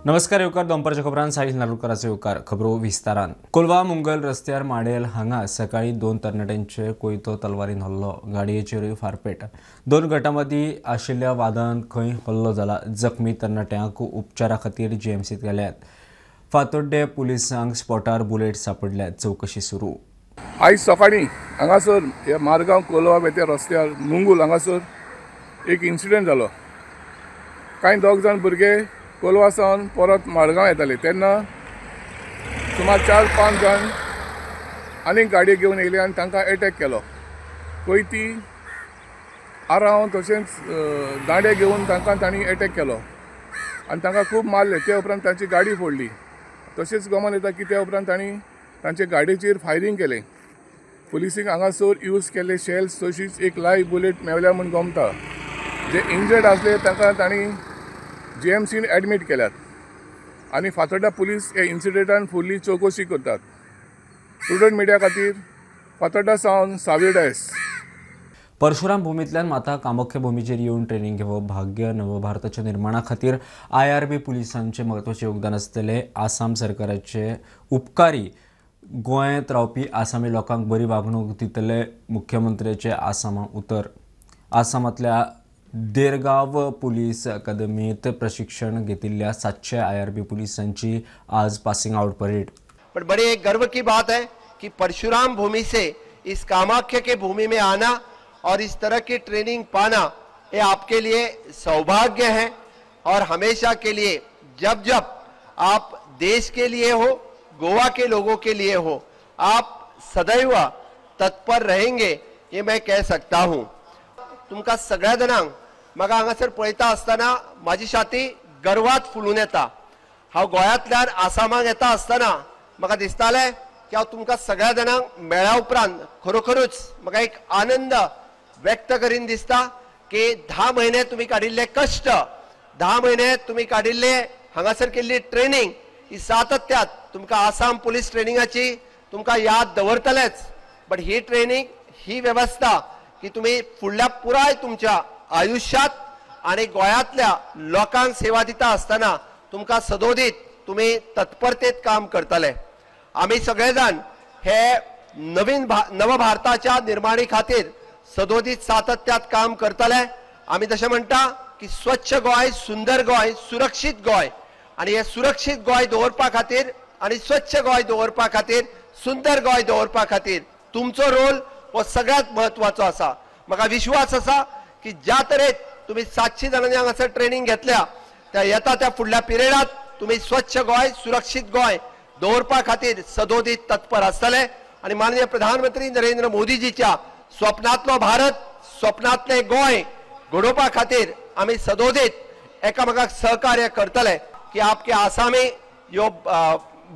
नमस्कार येवकार दनपारच्या खबरान साहिल नारुलकराचो येवकार. खबरो विस्तारान. कोलवा मुंगल रस्त्यार माडेल हांगा सकाळी दोन तरणाट्यांचेर कोयतो तलवारीन हल्लो, गाडयेचेरूय फारपेट. दोन गटां मदीं आशिल्ल्या वादान खंय हल्लो जाला. जखमी तरणाट्यांक उपचारा खातीर जीएमसीत गेल्यात. फातोड्डे पुलिसांक स्पॉटार बुलेट सापडल्यात. चवकशी सुरू. आयज सकाळीं हांगासर ह्या मारगांव कोलवा वेत्या रस्त्यार मुंगूल हांगासर एक इन्सिडंट जालो. कांय दोग जाण भुरगे कोलवा सावन परत माडगांव येताले तेन्ना सुमार 4-5 जाण आनीक गाडी घेवन येयले आनी तांकां एटॅक केलो. कोयती, आराव तशेंच दांडे घेवन तांकां तांणी एटॅक केलो आनी तांकां खूब मारले. ते उपरांत तांची गाडी फोडली. तशेंच गमन येता की त्या उपरांत तांणी तांचे गाडयेचेर फायरींग केलें. पुलिसीक हांगासर यूज केल्ले शेल्स तशीच एक लायव्ह बुलेट मेवल्या म्हूण गमता. जे इंजर्ड आसले तांकां तांणी जीएमसीन एडमीट केल्यात आनी फातोड्डा पुलीस ह्या इन्सिडंटान फुडली चवकशी करतात. प्रुडंट मिडिया खातीर फातोड्डा सावन सावियो डायस. परशुराम भूमींतल्यान माता कामाख्या भूमीचेर येवन ट्रेनिंग घेवप भाग्य नवभारताच्या निर्माणा खातीर आयआरबी पुलिसांचें म्हत्वाचें योगदान आसतलें. आसाम सरकाराचे उपकारी गोंयांत रावपी आसामी लोकांक बरी वागणूक दितले, मुख्यमंत्र्याचें आसामा उतर. आसामांतल्या देरगांव पुलीस अकादमीत प्रशिक्षण घेतिल्ल्या 700 आईआरबी पुलिसांची आज पासिंग आउट परेड. पर बड़े एक गर्व की बात है कि परशुराम भूमि से इस कामाख्या के भूमि में आना और इस तरह की ट्रेनिंग पाना ये आपके लिए सौभाग्य है. और हमेशा के लिए जब जब आप देश के लिए हो, गोवा के लोगों के लिए हो, आप सदैव तत्पर रहेंगे ये मैं कह सकता हूँ. तुमका सगळ्या जणांक म्हाका हांगासर पळयता आसतना म्हाजी छाती गर्वात फुलून येता. हांव गोंयांतल्यान आसामाक येता आसतना म्हाका दिसतालें की हांव तुमकां सगळ्या जाणांक मेळ्ळ्या उपरांत खरोखरूच म्हाका एक आनंद व्यक्त करीन दिसता की 10 म्हयने तुमी काडिल्ले कश्ट, 10 म्हयने तुमी काडिल्ले हांगासर केल्ली ट्रेनिंग ही सातत्यात तुमकां आसाम पुलीस ट्रेनिंगाची तुमकां याद दवरतलेच. बट he training, ही वेवस्था की तुमी फुडल्या पुराय तुमच्या आयुष्यात आणि गोंयांतल्या लोकांक सेवा दिता आसतना तुमकां सदोदीत तुमी तत्परतेत काम करतले. आमी सगळे जाण हे नवीन नवभारताच्या निर्माणी खातीर सदोदीत सातत्यात काम करतले. आमी तशें म्हणटा की स्वच्छ गोंय, सुंदर गोंय, सुरक्षीत गोंय, आनी हे सुरक्षीत गोंय दवरपा खातीर आनी स्वच्छ गोंय दवरपा खातीर, सुंदर गोंय दवरपा खातीर तुमचो रोल हो सगळ्यांत म्हत्वाचो आसा. म्हाका विश्वास आसा की ज्या तरेन तुमी 700 जाणांनी हांगासर ट्रेनिंग घेतल्या त्या येता त्या फुडल्या पिरियडात तुमी स्वच्छ गोंय, सुरक्षीत गोंय दवरपा खातीर सदोदीत तत्पर आसतले. आनी माननीय प्रधानमंत्री नरेंद्र मोदीजीच्या स्वप्नांतलो भारत, स्वप्नांतलें गोंय घडोवपा खातीर आमी सदोदीत एकामेकाक सहकार्य करतले. की आपके आसामी जो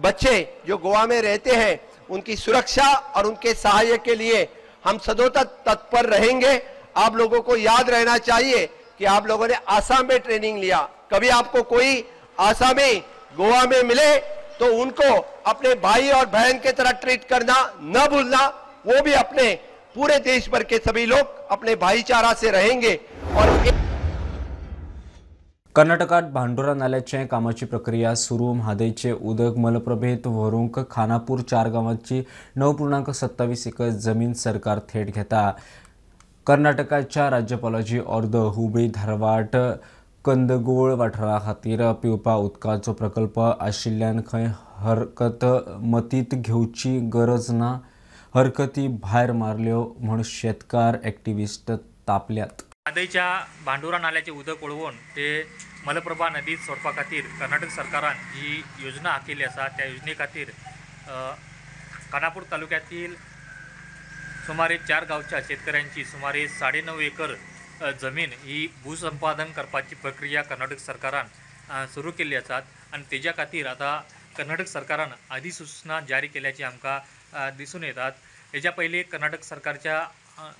बच्चे जो गोवा में रहते हैं उनकी सुरक्षा और उनके सहाय्य के लिए हम सदोदत तत्पर रहेंगे. आप लोगों को याद रहना चाहिए कि आप लोगों ने आसाम में ट्रेनिंग लिया, कभी आपको कोई आसामी गोवा में मिले तो उनको अपने भाई और बहन के तरह ट्रीट करना न भूलना. वो भी अपने पूरे देश भर के सभी लोग अपने भाईचारा से रहेंगे. और कर्नाटकात भांडुरा नाल्याचे कामाची प्रक्रिया सुरू. म्हादयचे उदक मलप्रभेत व्हरूंक खानापूर 4 गांवांची 9.27 एकर जमीन सरकार थेट घेता. कर्नाटकाच्या राज्यपालाची अर्द हुबळी धारवाड कंदगोळ वाठारा खातीर पिवपा उदकाचो प्रकल्प आशिल्ल्यान खंय हरकत मतींत घेवची गरज ना. हरकती भायर मारल्यो म्हूण शेतकार एक्टिविस्ट तापल्यात. म्हादयच्या भांडुरा नाल्याचें उदक वळोवन ते मलप्रभा नदीत सोडपा खातीर कर्नाटक सरकारान जी योजना आखिल्ली आसा त्या योजने खातीर खानापूर तालुक्यातील सुमारे 4 गांवच्या शेतकऱ्यांची सुमारे 9.5 एकर जमीन ही भूसंपादन करपाची प्रक्रिया कर्नाटक सरकारान सुरू केल्ली आसात आनी तेज्या खातीर आतां कर्नाटक सरकारान अधिसूचना जारी केल्याची आमकां दिसून येतात. हेज्या पयलीं कर्नाटक सरकारच्या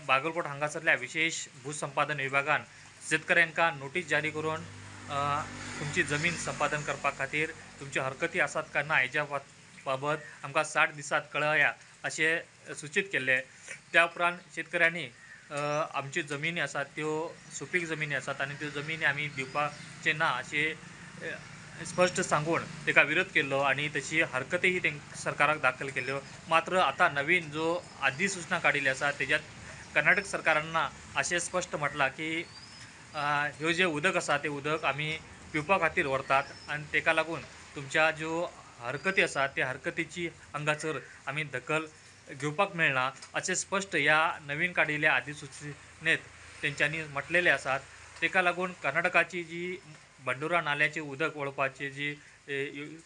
बागलकोट हांगासरल्या विशेष भूसंपादन विभागान शेतकऱ्यांक नोटीस जारी करून तुमची जमीन संपादन करपा खातीर तुमच्यो हरकती आसात काय ना हेज्या बाबत आमकां 60 दिसांत कळया अशें सूचीत केल्लें. त्या उपरांत शेतकऱ्यांनी आमच्यो जमिनी आसात त्यो सुपीक जमिनी आसात आनी त्यो जमिनी आमी दिवपाचे ना अशें स्पश्ट सांगून ताका विरोध केल्लो आनी तशी हरकतही सरकाराक दाखल केल्ल्यो. मात्र आतां नवीन जो अधिसूचना काडिल्ली आसा तेज्यात कर्नाटक सरकारान अशें स्पश्ट म्हटलां की ह्यो जें उदक आसा तें उदक आमी पिवपा खातीर व्हरतात आनी ताका लागून तुमच्या ज्यो हरकती आसा त्या हरकतीची हांगासर आमी दखल घेवपाक मेळना अशें स्पश्ट ह्या नवीन काडिल्ल्या अधिसूचनेत तेंच्यांनी म्हटलेलें आसात. ताका लागून कर्नाटकाची जी बंडुरा नाल्याचें उदक वळपाची जी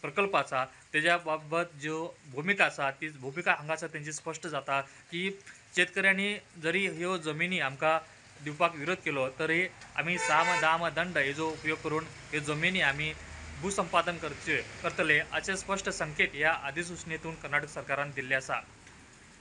प्रकल्प आसा तेज्या बाबत ज्यो भुमिका आसा ती भुमिका हांगासर तेंची स्पश्ट जाता की शेतकऱ्यांनी जरी ह्यो जमिनी आमकां दिवपाक विरोध केलो तरी आमी साम दाम दंड हेजो उपयोग करून ह्यो जमिनी आमी भूसंपादन करतले अशे स्पश्ट संकेत ह्या अधिसूचनेतून कर्नाटक सरकारान दिल्ले आसा.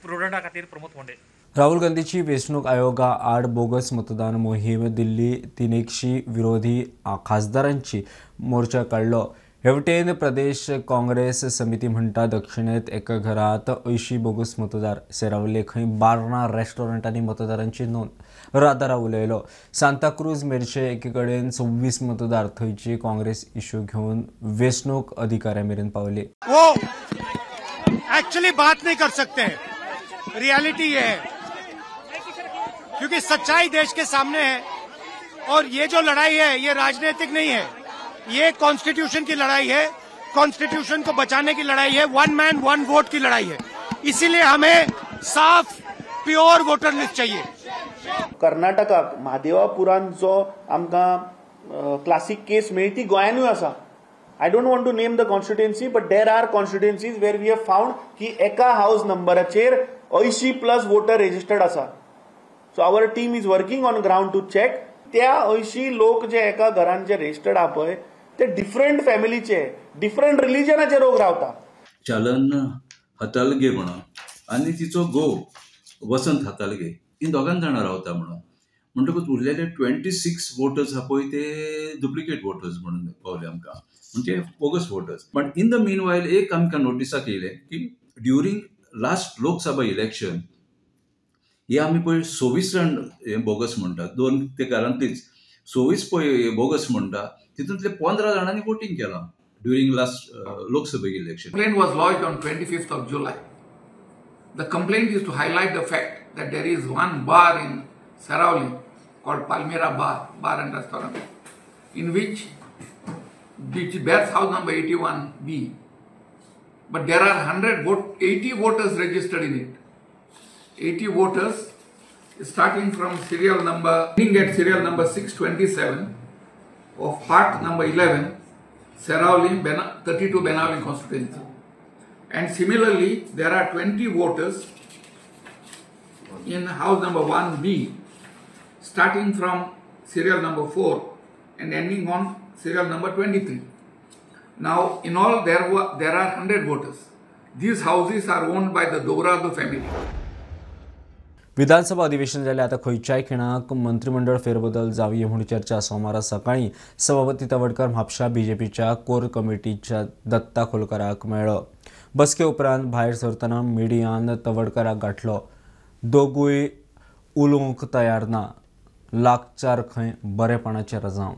प्रुडंटा खातीर प्रमोद मोंडे. राहुल गांधीची वेंचणूक आयोगा आड बोगस मतदान मोहीम दिल्ली 300 विरोधी खासदारांची मोर्चा काडलो. हेवटेन प्रदेश काँग्रेस समिती म्हणटा दक्षिणेत एका घरात 80 बोगस मतदार सेरावले खंय बार्ना रेस्टॉरंटांनी मतदारांची नोंद. रादारा उलयलो. सांताक्रूज मेरशे एकीकडेन 26 मतदार थंयची काँग्रेस इश्यू घेवन वेंचणूक अधिकाऱ्या मेरेन पावली. वो एक्चुअली बात नहीं कर सकते, रियलिटी ये है क्योंकि सच्चाई देश के सामने है और ये जो लड़ाई है ये राजनीतिक नहीं है, ये कॉन्स्टिट्यूशन की लड़ाई है, कॉन्स्टिट्यूशन को बचाने की लड़ाई है, वन मैन वन वोट की लड़ाई है. इसीलिए हमें साफ प्योर वोटर लिस्ट चाहिए. कर्नाटकाक म्हादेवापुरान जो आमकां क्लासिक केस मेळ्ळी ती गोंयानूय आसा. I don't want to name the constituency but there are constituencies where we have found की एका हावस नंबराचेर 80 प्लस वोटर रजिस्टर्ड आसा. So our team is working on ground to check त्या 80 लोक जे एका घरान जे रजिस्टर्ड आहा पळय ते डिफरंट फॅमिलीचे डिफरंट रिलिजनाचे लोक रावता. चालन हातालगे म्हणून आनी तिचो घोव वसंत हातालगे ही दोगां जाणां रावता म्हणून म्हणटकूच उरलेले 26 वोटर्स आहा पळय ते डुप्लिकेट वोटर्स म्हणून पावले आमकां, म्हणजे bogus voters. But in the meanwhile एक आमकां नोटिसाक येयलें की ड्युरींग लास्ट लोकसभा इलेक्शन हे आमी पळय 26 जाण हे बोगस म्हणटात, दोन ते घरांतलीच 26 पळय बोगस म्हणटा, तितूंतले 15 जाणांनी वोटींग केलां during last Lok Sabha election. Complaint was lodged on 25th of July. The complaint is to highlight the fact that there is one bar in Seraulim called Palmyra Bar and Restaurant, in which bears house number 81B, but there are 80 voters registered in it. 80 voters starting from serial number, ending at serial number 627 of part number 11, Seraulim, 32 Benaulim constituency. And similarly, there are 20 voters in house number 1B, starting from serial number 4 and ending on serial number 23. Now, in all, there are 100 voters. These houses are owned by the Dorado family. विधानसभा अधिवेशन जालें आतां खंयच्याय खिणाक मंत्रिमंडळ फेरबदल जावये म्हूण चर्चा. सोमारा सकाळीं सभापती तवडकर म्हापशा बीजेपीच्या कोर कमिटीच्या दत्ता खोलकराक मेळ्ळो. बसके उपरांत भायर सरतना मिडियान तवडकराक गांठलो. दोगूय उलोवंक तयार ना. लागचार खंय बरेपणाचें रजांव.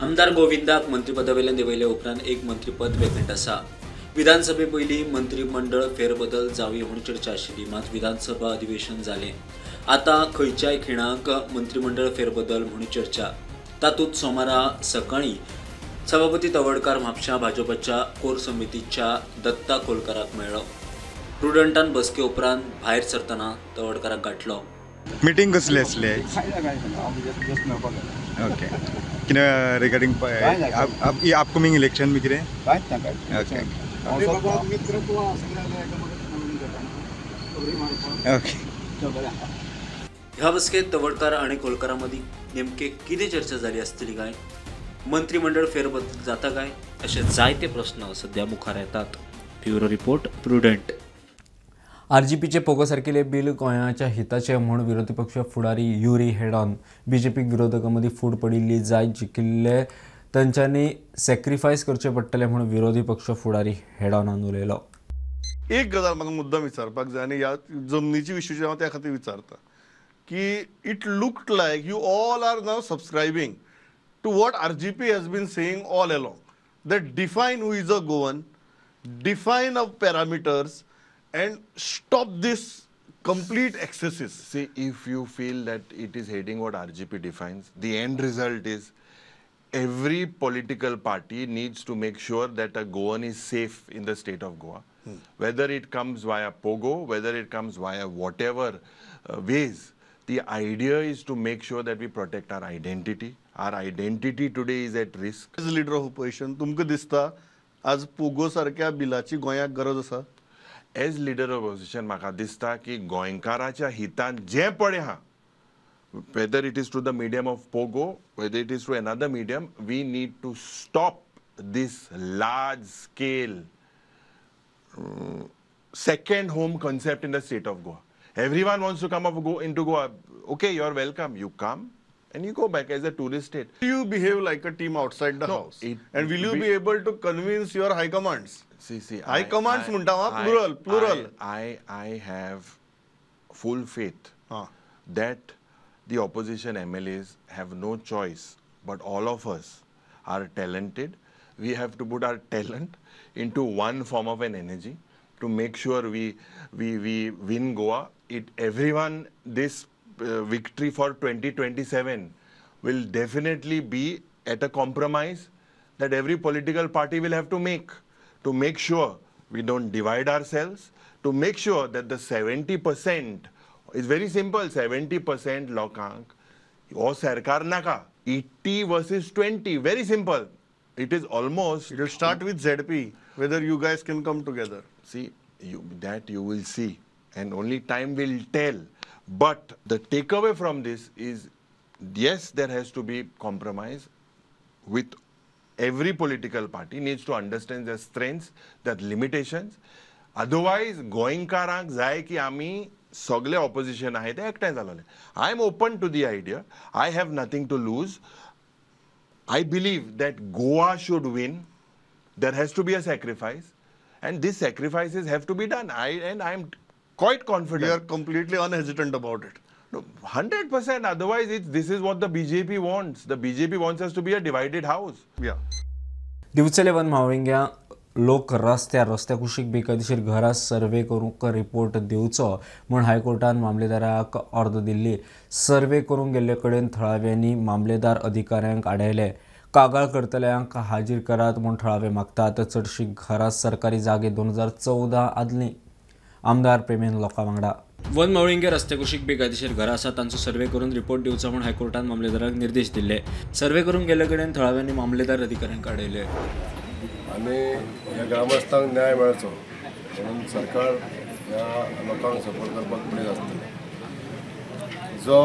आमदार गोविंदाक मंत्रीपदावेल्यान देंवयले उपरांत एक मंत्रीपद वेकंट आसा. विधानसभे पयलीं मंत्रिमंडळ फेरबदल जावये म्हूण चर्चा आशिल्ली, मात विधानसभा अधिवेशन जालें. आतां खंयच्याय खिणाक मंत्रिमंडळ फेरबदल म्हूण चर्चा. तातूंत सोमारा सकाळीं सभापती तवडकार म्हापशा भाजपाच्या कोर समितीच्या दत्ता खोलकराक मेळ्ळो. प्रुडंटान बसके उपरांत भायर सरतना तवडकाराक गांठलो. मिटींग कसली आसली? ओके, कितें रिगार्डिंग अपकमिंग इलेक्शन बी कितें? Okay okay. ह्या बसकेत तवडकार आनी खोलकारा मदीं नेमके कितें चर्चा जाली आसतली काय, मंत्रिमंडळ फेरबदल जाता काय, अशे जायते प्रस्न सध्या मुखार येतात. Bureau report, Prudent. आरजीपीचे पोगो सारकिले बिल गोंयाच्या हिताचे म्हूण विरोधी पक्ष फुडारी युरी हेडॉन बीजेपीक विरोधकां मदीं फूट पडिल्ली जायत जिखिल्ले तांच्यांनी सॅक्रिफायस करचें पडटलें म्हूण विरोधी पक्ष फुडारी हेडॉनान उलयलो. एक गजाल म्हाका मुद्दाम विचारपाक जाय आनी ह्या जमनीची विशयी हांव त्या खातीर विचारता की it looked like you all are now subscribing to what RGP has been saying all along. that define who is a Goan, define of parameters and stop this complete excesses. See, if you feel that it is heading what RGP defines, the end result is every political party needs to make sure that a Goan is safe in the state of Goa. Whether it comes via Pogo, whether it comes via whatever ways, the idea is to make sure that we protect our identity. Our identity today is at risk. As a leader of opposition, तुमकां दिसता आज पोगो सारक्या बिलाची गोंयाक गरज आसा? As leader of opposition, म्हाका दिसता की गोंयकाराच्या हितान जें पळय आहा, whether it is through the medium of Pogo, whether it is through another medium, we need to stop this large scale second home concept in the state of Goa. Everyone wants to come up go into Goa. Okay, you're welcome. You come and you go back as a tourist state. You behave like a team outside the house. And will you be able to convince your high commands? See, high commands, plural, plural. I have full faith that the opposition MLAs have no choice, but all of us are talented. We have to put our talent into one form of an energy to make sure we win Goa. Everyone, this victory for 2027 will definitely be at a compromise that every political party will have to make sure we don't divide ourselves, to make sure that the 70% is very simple, 70% lokank or sarkar naka, 80 versus 20, very simple. It is almost... It will start with ZP, whether you guys can come together. See, that you will see, and only time will tell. But the takeaway from this is, yes, there has to be compromise with every political party, needs to understand their strengths, their limitations. Otherwise, गोंयकारांक जाय की आमी सगळे opposition आहे ते एकठांय जालोले. I am open to the idea. I have nothing to lose. I believe that Goa should win. There has to be a sacrifice, and these sacrifices have to be done. I am quite confident. You are completely unhesitant about it. No, 100%. Otherwise, this is what the BJP wants. The BJP wants us to be a divided house. Yeah. Divchale one म्हावळिंग्या लोक रस्त्यार रस्त्या कुशीक बेकायदेशीर घरां survey करूंक report दिवचो म्हूण हायकोर्टान मामलेदाराक ऑर्द दिल्ली. सर्वे करूंक गेल्ले कडेन थळाव्यांनी मामलेदार अधिकाऱ्यांक आडायले. कागाळ करतल्यांक हाजीर करात म्हूण थळावे मागतात. चडशीं घरां सरकारी जागे 2014 आदलीं. आमदार प्रेमेन लोकां वांगडा वन मावळिंगे रस्त्या कुशीक बेकायदेशीर घरां आसा तांचो सर्वे करून रिपोर्ट दिवचो म्हूण हायकोर्टान मामलेदाराक निर्देश दिल्ले. सर्वे करूंक गेल्ले कडेन थळाव्यांनी मामलेदार अधिकाऱ्यांक आडायले. आनी ह्या ग्रामस्थांक न्याय मेळचो म्हणून सरकार ह्या लोकांक सपोर्ट करपाक फुडें आसतलें. जो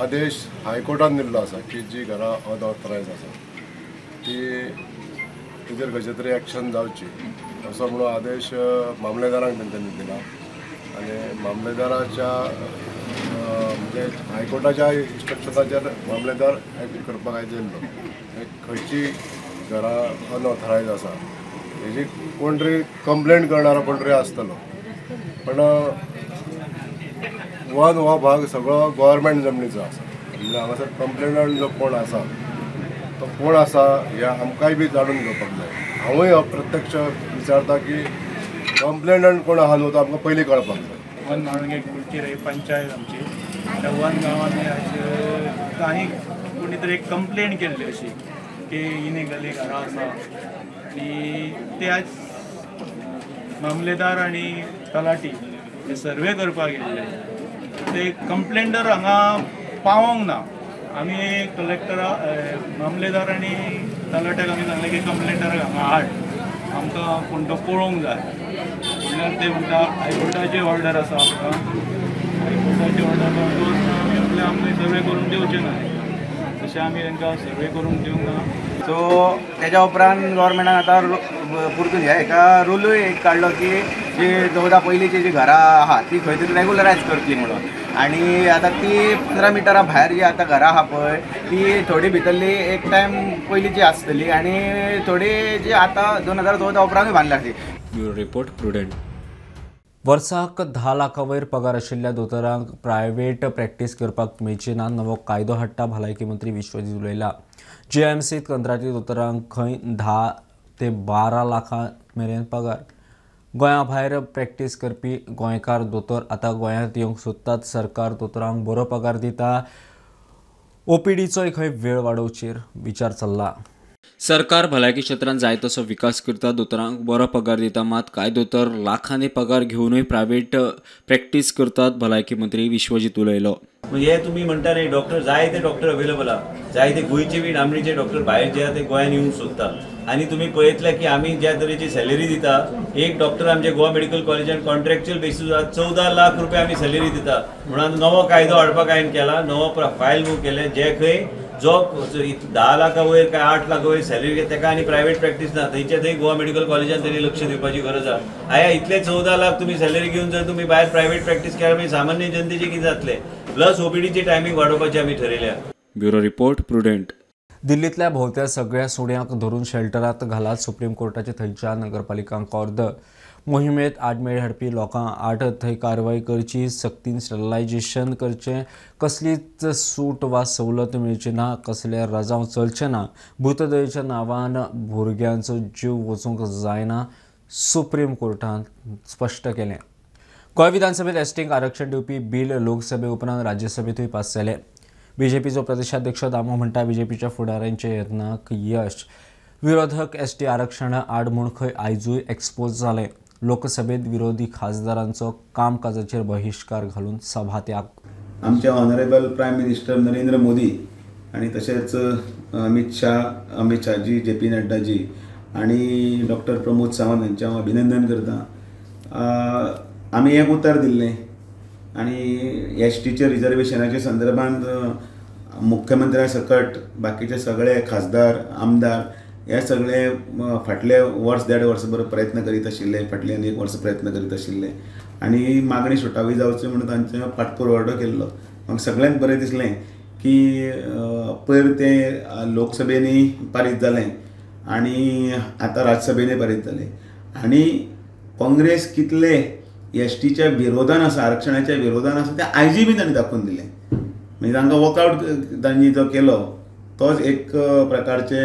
आदेश हायकोर्टान दिल्लो आसा की जी घरां अनऑथरायज आसा ती तेजेर खंयचे तरी एक्शन जावची असो म्हणून आदेश मामलेदारांक तेंच्यांनी दिला आनी मामलेदाराच्या म्हणजे हायकोर्टाच्या इन्स्ट्रक्शनाचेर मामलेदार एक्ट करपाक आयज येयल्लो. खंयची घरां अनऑथरायज आसा हेजी कोण तरी कंप्लेन करणारो कोण तरी आसतलो, पण वन हो भाग सगळो गव्हर्मेंट जमनीचो आसा. म्हणजे हांगासर कंप्लेनंट जो कोण आसा तो कोण आसा हे आमकांय बी जाणून घेवपाक जाय. हांवूय प्रत्यक्ष विचारता की कंप्लेनंट कोण आहा न्हू तो आमकां पयलीं कळपाक जाय. वन म्हाळुंगे कुलची पंचायत आमची, त्या वन गांवांनी काही कोणी तरी एक कंप्लेन केल्ली अशी की इनेगली घरां आसा आनी ते आज मामलेदार आनी तलाठी हे सर्वे करपाक गेल्ले. ते कंप्लेंटर हांगा पावोंक ना. आमी कलेक्टरा मामलेदार आनी तलाट्याक आमी सांगलें की कंप्लेंटराक हांगा हाड, आमकां कोण तो पळोवंक जाय. म्हणल्यार ते म्हणटा हायकोर्टाची ऑर्डर आसा आमकां, हायकोर्टाची ऑर्डर आमी आपले आमकां सर्वे करून दिवचे ना, तशें आमी तांकां सर्वे करूंक दिवंक ना. सो तेज्या उपरांत गव्हर्मेंटान आतां परतून ह्या हेका रुलूय एक काडलो की जी 14 पयलींची जी घरां आहा ती खंय तरी रेगुलरायज करतली म्हणून. आनी आतां ती 15 मिटरां भायर जी आतां घरां आहा पळय ती थोडी भितरली एक टायम पयलींची आसतली आनी थोडी जी आतां 2014 उपरांतूय बांदल्या ती. Bureau report, Prudent. वर्साक 10 लाखां वयर पगार आशिल्ल्या दोतोरांक प्रायव्हेट प्रॅक्टीस करपाक मेळची ना, नवो कायदो हाडटा भलायकी मंत्री विश्वजीत उलयला. जीएमसीत कंत्राटी दोतोरांक खंय 10 ते 12 लाखां मेरेन पगार. गोंया भायर प्रॅक्टीस करपी गोंयकार दोतोर आतां गोंयांत येवंक सोदतात. सरकार दोतोरांक बरो पगार दिता. ओपीडीचोय खंय वेळ वाडोवचेर विचार चल्ला. सरकार भलायकी क्षेत्रांत जाय तसो विकास करता, दोतोरांक बरो पगार दिता, मात कांय दोतोर लाखांनी पगार घेवनूय प्रायव्हेट प्रॅक्टीस करतात. भलायकी मंत्री विश्वजीत उलयलो. म्हणजे तुमी म्हणटा न्ही डॉक्टर जायते डॉक्टर अवेलेबल आहा, जायते गोंयचे बी नामनेचे डॉक्टर भायर जे आहा ते गोंयान येवंक सोदता. आनी तुमी पळयतले की आमी ज्या तरेची सॅलरी दिता, एक डॉक्टर आमच्या गोवा मेडिकल कॉलेजान कॉन्ट्रॅक्च्युअल बेसीस 14 लाख रुपया आमी सॅलरी दिता. म्हणून नवो कायदो हाडपाक हांवें केला, नवो फायल मूव केलें, जे खंय जो 10 लाखा वयर काय 8 लाखा वयर सॅलरी घेता ताका आनी प्रायव्हेट प्रॅक्टीस ना, थंयच्या थंय गोवा मेडिकल कॉलेजान तरी लक्ष दिवपाची गरज आहा. आया इतले 14 लाख तुमी सॅलरी घेवन जर तुमी भायर प्रायव्हेट प्रॅक्टीस केल्यार मागीर सामान्य जनतेचे कितें जातलें. प्लस ओपीडीची टायमींग वाडोवपाची आमी ठरयल्या. Bureau report, Prudent. दिल्लींतल्या भोवत्या सगळ्या सुण्यांक धरून शेल्टरात घालात. सुप्रीम कोर्टाचे थंयच्या नगरपालिकांक ऑर्द. मोहिमेत आडमेळ हाडपी लोकां आड थंय कारवाय करची, सक्तीन स्टरलायजेशन करचें, कसलीच सूट वा सवलत मेळची ना, कसले रजांव चलचें ना, भूतदयेच्या नांवान भुरग्यांचो जीव वचूंक जायना, सुप्रीम कोर्टान स्पश्ट केलें. गोंय विधानसभेत एसटींक आरक्षण दिवपी बील लोकसभे उपरांत राज्यसभेंतूय पास जालें. बीजेपीचो प्रदेशाध्यक्ष दामू म्हणटा बीजेपीच्या फुडाऱ्यांच्या यत्नाक यश. विरोधक एसटी आरक्षणा आड म्हूण खंय आयजूय एक्सपोज जाले. लोकसभेत विरोधी खासदारांचो कामकाजाचेर बहिश्कार घालून सभात्याग. आमचे honourable prime minister Narendra Modi आनी तशेंच अमित शाहजी, जे पी नड्डाजी आनी डॉक्टर प्रमोद सावंत हांचें हांव अभिनंदन करता. आमी एक उतर दिल्लें आनी एसटीच्या रिजर्वेशनाच्या संदर्भात मुख्यमंत्र्या सकट बाकीचे सगळे खासदार, आमदार हे सगळे फाटले वर्स देड वर्सभर प्रयत्न करीत आशिल्ले, फाटले एक वर्स प्रयत्न करीत आशिल्ले आनी मागणी सुटावी जावची म्हणून तांचे पाठपुरवठो केल्लो. म्हाका सगळ्यांत बरें दिसलें की पयर तें लोकसभेनी पारीत जालें आनी आतां राज्यसभेनी पारीत जालें आनी काँग्रेस कितले एसटीच्या विरोधान आसा, आरक्षणाच्या विरोधान आसा तें आयजूय बी तांणी दाखोवन दिलें. म्हणजे तांकां वॉकआवट तांणी जो केलो तोच एक प्रकारचे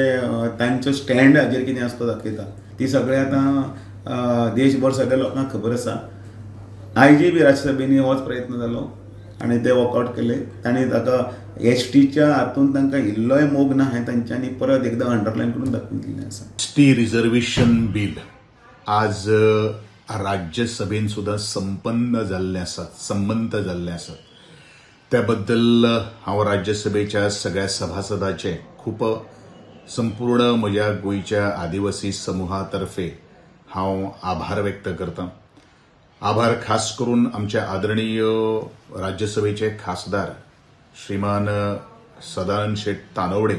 तांचो स्टँड हाजेर कितें आसा तो दाखयता. ती सगळें आतां देशभर सगळ्या लोकांक खबर आसा. आयजूय बी राज्यसभेनी होच प्रयत्न जालो आनी ते वॉकआवट केले. तांणी ताका एसटीच्या हातून तांकां इल्लोय मोग ना हें तांच्यांनी परत एकदां अंडरलायन करून दाखोवन दिल्लें आसा. एसटी रिजर्वेशन बील आज राज्यसभेन सुद्दां संपन्न जाल्लें आसा, संमत जाल्लें आसा. त्या बद्दल हांव राज्यसभेच्या सगळ्या सभासदाचे खूब संपूर्ण म्हज्या गोंयच्या आदिवासी समुहा तर्फे हांव आभार व्यक्त करता. आभार खास करून आमच्या आदरणीय राज्यसभेचे खासदार श्रीमान सदानंद शेट तानवडे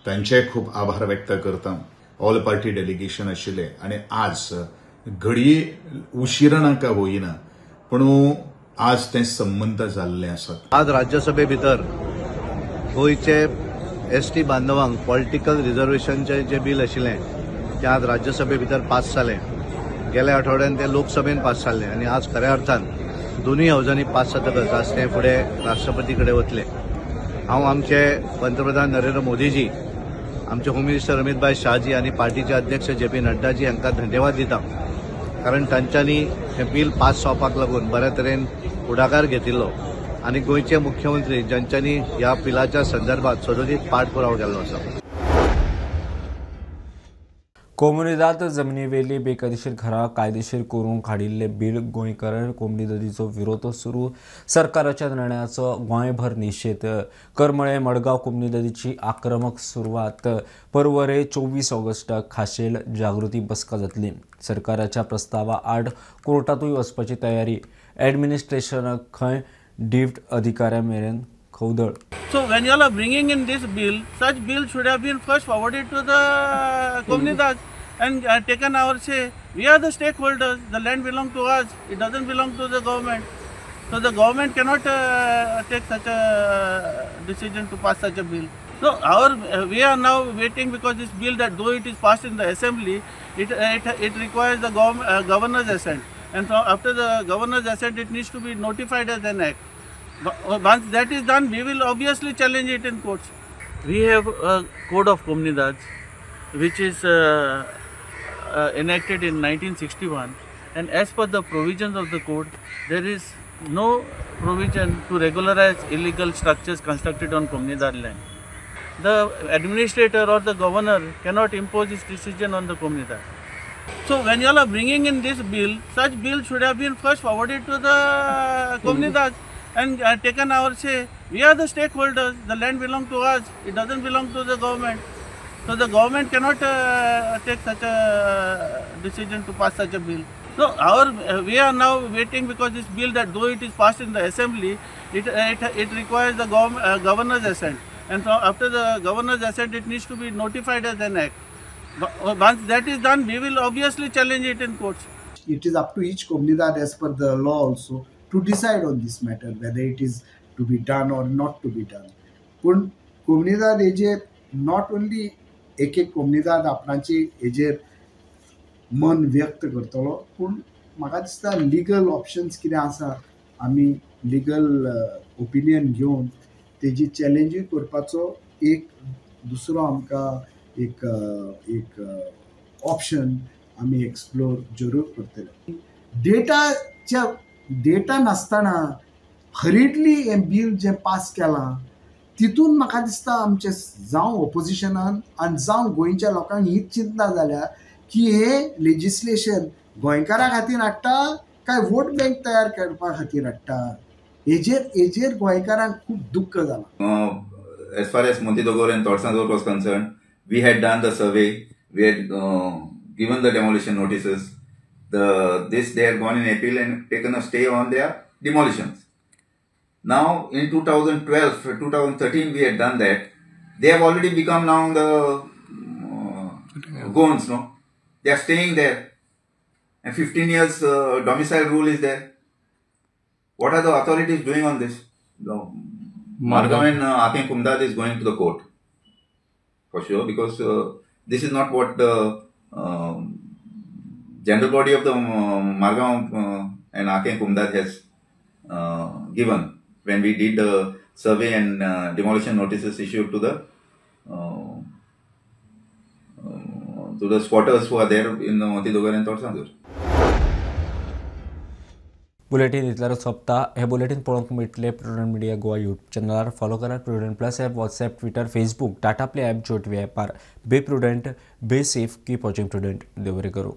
तांचे खूब आभार व्यक्त करता. ऑल पार्टी डेलिगेशन आशिल्लें आनी आज घडये उशिरा नाका होईना पण आज ते संमत जाल्लें आसा. आज राज्यसभे भितर गोंयचे एसटी बांधवांक पॉलिटिकल रिजर्वेशनचें जें बील आशिल्लें तें आज राज्यसभे भितर पास जालें. गेल्या आठवड्यान तें लोकसभेन पास जाल्लें आनी आज खऱ्या अर्थान दोनूय हावजांनी पास जातकच आज तें फुडें राष्ट्रपती कडेन वतलें. हांव आमचे पंतप्रधान नरेंद्र मोदीजी, आमचे होम मिनिस्टर अमितभाई शाहजी आनी पार्टीचे अध्यक्ष जे पी नड्डाजी हांकां धन्यवाद दिता, कारण तांच्यांनी हें बील पास जावपाक लागून बऱ्या तरेन फुडाकार घेतिल्लो आनी गोंयचे मुख्यमंत्री ज्यांच्यांनी ह्या बिलाच्या संदर्भात सदोदीत पाठपुरावा केल्लो आसा. कोमुनिदाद जमनीवेली बेकायदेशीर घरां कायदेशीर करूंक हाडिल्लें बील गोंयकार कोमुनिदादीचो विरोध सुरू. सरकाराच्या निर्णयाचो गोंयभर निशेध. करमळे मडगांव कोमुनिदादीची आक्रमक सुरवात. परवरे 24 ऑगस्टाक खाशेल जागृती बसका जातली. सरकाराच्या प्रस्तावा आड कोर्टांतूय वचपाची तयारी. ॲडमिनिस्ट्रेशनाक खंय डिप्ट अधिकाऱ्यां मेरेन खवदळ. So when you all are bringing in this bill, such bill should have been first forwarded to the comunidades and taken our say. We are the stakeholders. The land belongs to us. It doesn't belong to the government. So the government cannot take such a decision to pass such a bill. So we are now waiting, because this bill, that though it is passed in the assembly, it requires the governor's assent, and so after the governor's assent, it needs to be notified as an act. Once that is done, we will obviously challenge it in courts. We have a code of comunidades which is enacted in 1961, and as per the provisions of the code, there is no provision to regularize illegal structures constructed on Comunidade land. The administrator or the governor cannot impose his decision on the Comunidade. So when you all are bringing in this bill, such bill should have been first forwarded to the Comunidades and taken our say. We are the stakeholders, the land belongs to us, it doesn't belong to the government. So the government cannot take such a decision to pass such a bill. So we are now waiting, because this bill, that though it is passed in the assembly, it requires the governor's assent, and so after the governor's assent, it needs to be notified as an act. Once that is done, we will obviously challenge it in courts. It is up to each comunidad as per the law also to decide on this matter, whether it is to be done or not to be done. Pun comunidad hejer not only एक एक कोमुनिदाद आपणाची हेजेर मन व्यक्त करतलो, पूण म्हाका दिसता लिगल ऑप्शन्स कितें आसा, आमी लिगल ओपिनियन घेवन तेजी चॅलेंजूय करपाचो एक दुसरो आमकां एक एक ऑप्शन आमी एक्सप्लोर जरूर करतले. डेटाच्या डेटा नासतना हरिडली हें बील जें पास केलां तितून म्हाका दिसता आमचें जावं ओपोजिशनान आनी जावं गोंयच्या लोकांक ही चिंता जाल्या की हे लेजिस्लेशन गोंयकारां खातीर हाडटा काय वोट बँक तयार करपा खातीर हाडटा, हेजेर गोंयकारांक खूब दुख्ख जालां. As far as Monte Dogor and Todsanzor was concerned, we had done the survey, we had given the demolition notices. They had gone in appeal and taken a stay on their demolitions. Now in 2012, 2013 we had done that. They have already become now the Goans, no? They are staying there. And 15 years domicile rule is there. What are the authorities doing on this? No. Margao and Akem Comunidade is going to the court for sure, because this is not what the general body of the Margao and Akem Comunidade has given when we did the survey and demolition notices issued to the squatters who are there in Monte Dogor and Todsanzor. Bulletin इतल्यार सोंपता. हे bulletin पळोवंक मेळटलें Prudent Media Goa YouTube चॅनलार. Follow करात Prudent plus app, WhatsApp, Twitter, Facebook, Tata Play app, Jio TV ॲपार. Be prudent, be safe, keep watching Prudent. देव बरें करूं.